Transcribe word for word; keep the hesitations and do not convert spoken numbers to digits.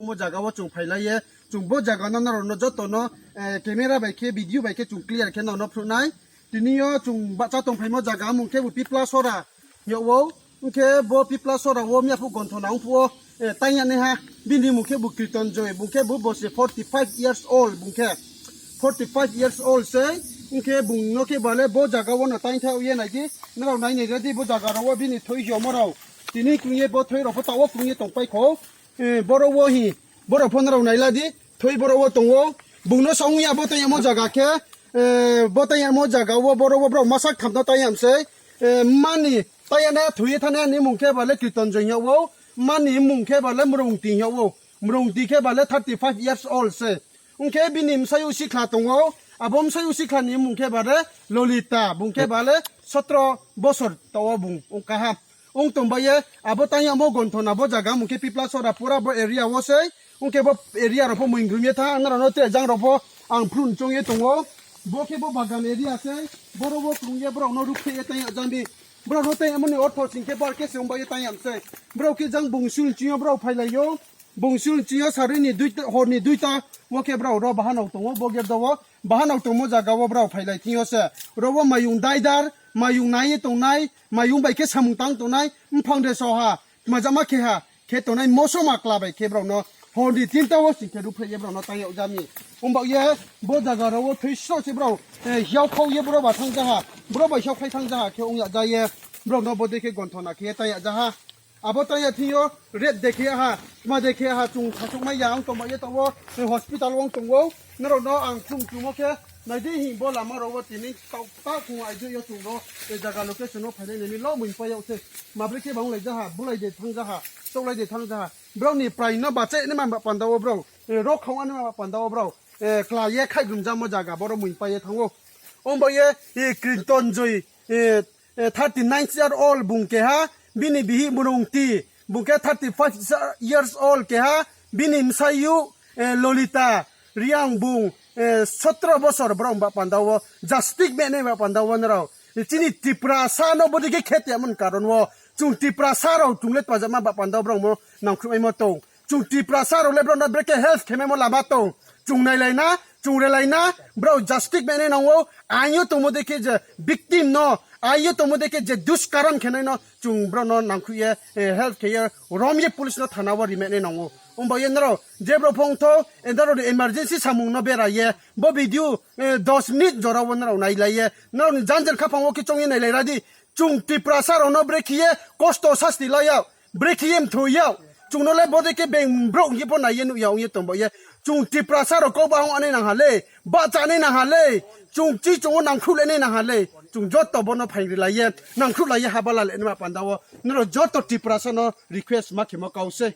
Omo zaga wo chung phailai ye, chung bo zaga no nrao no joto no camera bai khe, video bai khe chung clear khe nrao no phnuh nai. Tini yo chung bahcha tongphaimo zaga mung khe bo Pipla Sora hing yag ou. Ong khe bo Pipla Sora wo miya phuh gonthona ong phuh wo tang ya naiha, bini mung khe bo Kriton Joy, bung khe bo bo se forty five years old, bung khe forty five years old sei. Ong khe bung no khe ba le bo zaga wo no tang thaoh ye nai di, nrao nai nai ra di, bo zaga rao wo bini thoi hiomo rao. Tini krung ye bo thoi rao pho taoh wo krung ye tongpai kho. Boro wo hi, boro pho nrao naila di, thoi boro wo tong ou. Bung no sa ong ya bo tang yamo zaga khe, bo tang yamo zaga wo boro wo brao masa ktham no tang yam sei. Mani tang ya nai thoi ye thanng nai ni mung khe ba le Kriton Joy hing yag ou, mani mung khe ba le Mrongti hing yag ou. Mrongti khe ba le thirty five years old se. Ong khe bini bsayouh sikhla tong ou, abo bsayouh sikhla ni mung khe ba le Lolita, bung khe ba le সতেরো বছর taoh wo bung ong ka ha. Ong tong bai ye, abo tang yamo gonthona bo zaga mung khe Pipla Sora pura bo area wo sei. Ong khe bo area rao pho moing grum ye thanng, nrao no tre jang rao pho ang phnuh choung ye tong ou. Bo khe bo bagan area sei, boro wo krung ye brao no ruhphreh ye tang yag jang di. Brao no tang yagmo ni ortho sing khe bar khe se ong bai ye tang yam sei. Brao khe jang bungsul ching yo brao phailai ou. Bungsul ching yo sari ni দুইটা, hor ni দুইটা wo khe brao ro bahanao tong ou, bo gerda wo. Bahanao tongmo zaga wo brao phailai thing yo se, ro wo mayung daidar, mayung nai ye tongnai, mayung bai khe samung tang tongnai, mphang de soha, tma jama khe ha, khe tongnai moso makla bai khe brao no hor ni তিনটা wo sing khe ruhphreh ye brao no tang yag ja mi. Ong baoh ye, bo zaga rao wo thoi sro se brao hiao khau ye bro ba thanng ja ha, bro ba hiao khlai thanng ja ha khe ong yag ja ye, brao no bodei khe gonthona khe ye tang yag ja ha. Abo tang ya thing yo, rape de khe ha, tma de khe ha, chung sasouhmai ya, ong tongmai ye taoh wo, hospital wo ong tong ou, nrao no ang chung chumo khe, nai di hing bo lama rao wo tini taoh ta khong aidei yo chung no, zaga location wo phainai nai mi lo moing pai yag se, ma bre khe ba onglai ja ha, bulai de thanng ja ha, chouhlai de thanng ja ha, brao ni prai no bachainai ma ba panda wo brao, ro khong anai ma ba panda wo brao, kla ye khaihgrum jamo zaga boro moing pai ye thanng ou. Ong bai ye, Kriton Joy, thirty nine year old bung keha, bini bihih Mrongti, bung khe thirty five years old keha, bini bsayouh, Lolita Reang bung, সতেরো বছর brao ba panda wo, justice menai ba panda wo nrao. Chini Tiprasa no bodei khe khe tongmo ni karon wo, chung Tiprasa rao chung le tma jama ba panda wo brao no nangkhruhmaimo tong. Chung Tiprasa rao le brao no bre khe help khe maimo lama tong. Chung nailai na, chung relai na, brao justice menai nang ou, ain yo tongmo dei khe je victim no, ain yo tongmo dei khe je দুষ্কর্ম khenai no, chung brao no nangkhruh ye, help khe ye, rom ye police no thana wo ri menai nang ou. Ong bai ye nrao, je brao phone thou, nrao ni emergency samung no bera ye, bo video, দশ minute jora wo nrao nailai ye, nrao ni janjer khaphang wo khe choung ye nailai ra di, chung Tiprasa rao no brekhe ye kosto sasti la yag, brekhe ye mthoi yag, chung no le bodei khe beng brouh ye pho nai ye nuh ya ong ye tong baoh ye, chung Tiprasa rao kau bahang anai nang ha le, bahcha nai nang ha le, chung chi chung wo nangkhruh le nai nang ha le, chung joto bo no phaing ri lai ye, nangkhruh lai ye haba la le nai ma panda wo, nrao joto Tiprasa no request ma khemo kau se.